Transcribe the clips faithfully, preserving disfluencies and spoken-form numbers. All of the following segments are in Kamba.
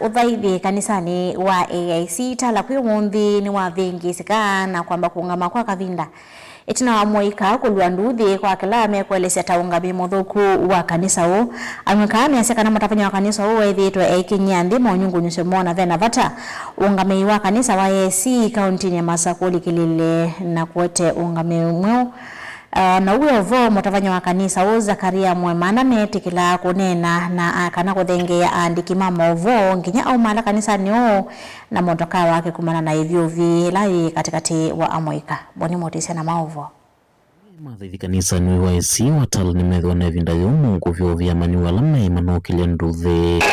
Ũthaithi kanisanĩ wa A I C Tala kwĩ ũmũnthĩ nĩwavĩngĩĩsĩka na kwamba kũũngama kwa kavinda. Ĩtina wa amũika kũlua nduuthĩ kwa kĩla mekũelesya ta ũũngamĩi mũthũku wa kanisa ũũ, amũika measya kana mũtavany'a wa kanisa ũũ ethĩĩtwe eĩkĩnyĩa nthĩ monyungunyĩsyo moo na vena vata ũũngamĩi wa kanisa wa A I C kaũntĩnĩ ya Masakũ ũlikĩlĩle na kũete ũũngamĩi mweũ. Ah, na ũw'o ũvoo mũtavany'a wa kanisa ũũ, Zakaria Mwemana, neetĩkĩlaa kũneena na a-, kana kũthengeea aandĩki ma maũvoo nginya aumaala kanisanĩ ũũ na motokaa wake kumana na ĩvyũvi ĩla yĩ katĩkatĩ wa amũika. Boni Mũtĩsya na maũvoo. Mathaithi kanisanĩ ũyũ wa A I C wa Tala nĩmethĩwa na ĩvinda yũmũ kũvyũvĩa amanyĩw'a ala maĩ manokĩlye nduuthĩ.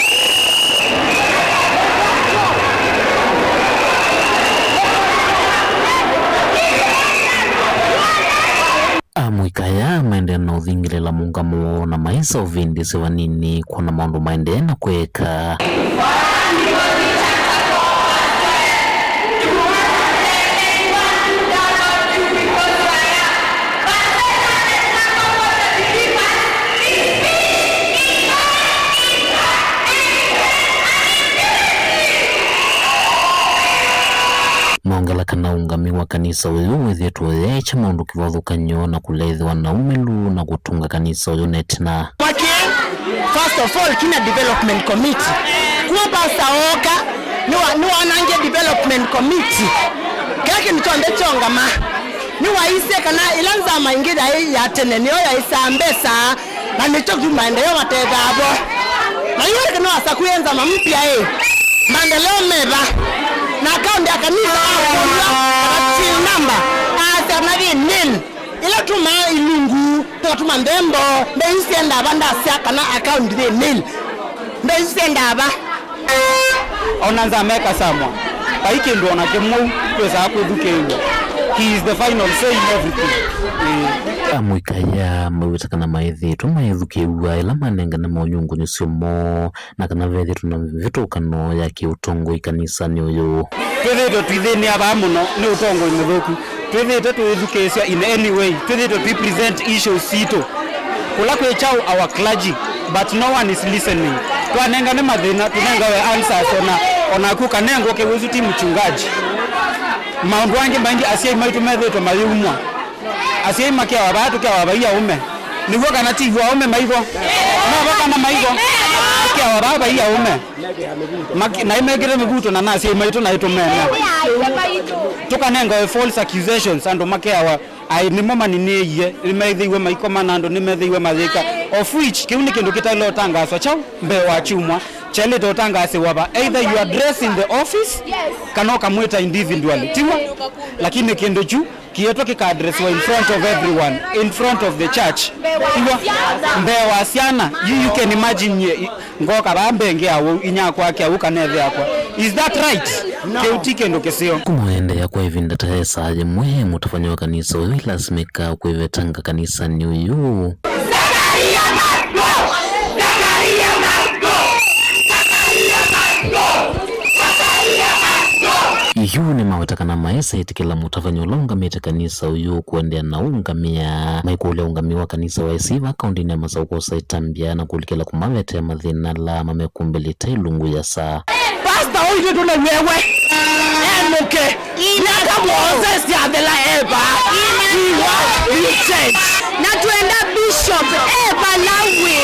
Amũika aya maendee na ũthingĩlĩla mũũngamo woo na maisa ũvĩndĩsye vanini kwona maũndũ maendee na kwĩka. Maongela kana ũũngami wa kanisa ũyũ wĩthĩĩtwe ũyeekya maũndũ kĩvathũkany'o na kũlea ĩthĩwa na ũmĩlu na kũtũnga kanisa ũyũ na ĩtina. Wake, first of all, kina development committee. Kuma pastor ooka, nĩwa-, nĩwanangie development committee. Kĩla kĩndũ kyonthe kyongama. Nĩwaisye kana ĩla nzama ĩngĩ yaĩ ya tene nĩyo yaĩsaa mbesa, na nĩkyo kyu maendeleo matethaa vo. Na yu ĩkĩ nĩwasakũie nzama mpya ĩ, maendeleo meva? Na akaũndi ya kanisa akũlw'a kana till number, aasya kana yĩ nil. Ĩla tumaa ilungu, tũkatuma nthembo, mbei syendaa va? Ndasya kana account yĩ nil. Mbei syendaa va? Ona nzama ĩkasamwa, vai kĩndũ ona kĩmwe twĩsaa kwĩthukĩĩw'a. He is the final say in everything. Ĩĩ. Amũika aya mawĩta kana maĩthĩĩtwe maĩthukĩĩw'a ĩla manengane monyungunyĩsyo moo na kana vethĩĩtwe na mĩvĩtũkano ya kĩũtongoi kanisanĩ ũyũ. Twĩthĩĩtwe twĩthĩnĩa vaa mũno nĩ ũtongoi mũthũku. Twĩthĩĩtwe tũithukĩĩsya in any way. Twĩthĩĩtwe tũi present issues sitũ kũla kwĩ kyaũ, our clergy, but no one is listening. Twanengane mathĩna, tũnengawe answers, ona, onaku ũkanengwa ũkew'a ũsu ti mchungaji. Maũndũ angĩ maingĩ asyai maitũ methĩĩtwe mayĩumwa. Asyai makeawa vaa, tũkeawa vai aũme. Nĩw'o kana ti w'o aũme maitho? Mava kana maitho? Tũkeawa vaa vai aũme. Maki-, naĩ mekĩte mĩvuto na na asyai maitũ naĩ tũmeme. Tũkanengawe false accusations, andũ makeawa, aĩ nĩmo maninĩie, nĩmethĩiwe maikoma na andũ, nĩmethĩiwe mayĩka. Of which, kĩu nĩ kĩndũ kĩtaĩle ũtangaaswa kyaũ mbee wa kyumwa? Kyaĩlĩte ũtangaasĩwa va? Either you address in the office, kana ũkamwĩta individually. Tiw'o? Lakini kĩndũ kyu kĩetwe kĩkaadresiwa in front of everyone, in front of the church. Iw'o? Mbee wa syana. You, you can imagine, ye, i-, ngoka vaa mbee ngeawa ũu, inyakwa akeawa ũu kana ĩthe yakwa. Is that right? No. Kĩu ti kĩndũ kĩseo. Kũmaendeea kwa ĩvinda ta ya saa yĩmwe, mũtavany'a wa kanisa ũyũ ĩlasimĩka kwĩvetanga kanisanĩ ũyũ. Yu nĩmaweta kana maesa ĩtĩkĩla mũtavany'a ũla ũngamĩte kanisa ũyũ kũendeea na ũngamĩa. Maikũlya ũngamĩi wa kanisa wa A I C va kaũntĩnĩ ya Masaũ kwosa ĩtambya na kũlikĩla kũmavetee mathĩna ala mamekũmbĩlĩte ĩlungu ya saa. Pastor ũyũ ithyĩ tũnew'e we enũke. Myaka w'onthe syathela e vaa. He wants to change. Na twenda Bishop e vala wĩ.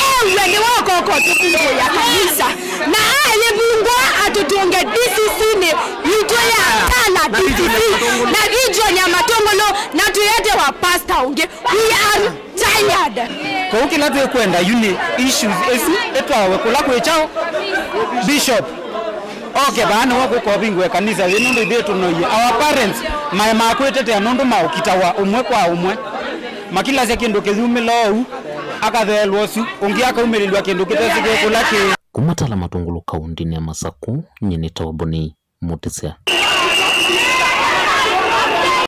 Ewe nĩwe ũkoka ũtũvungũĩa kanisa. Na ayĩvungũa atũtũnge D C C-nĩ yitũ ya Tala D C C na region ya Matũngũlũ, na twĩete wa pastor ũngĩ. We are tired. Kwoou kĩla twĩkwenda yu nĩ issues ĩsu ĩtwawe kũla kwĩ kyaũ? Bishop. Oke vaa nĩwe kũkovingũe kanisa yĩ nũndũ ithyĩ tũnoie. Our parents maema kwĩtetea nũndũ maũkitawa ũmwe kwa ũmwe. Makilasya kĩndũ kĩyumĩla oou, akatheelwa ũsu, ũngĩ akaumĩlĩlw'a kĩndũ kĩtesĩkĩe kũla kĩĩ. Kuma Tala Matũngũlũ kaũntĩnĩ ya Masaku, nyie nĩ Toboni Mũtĩsya.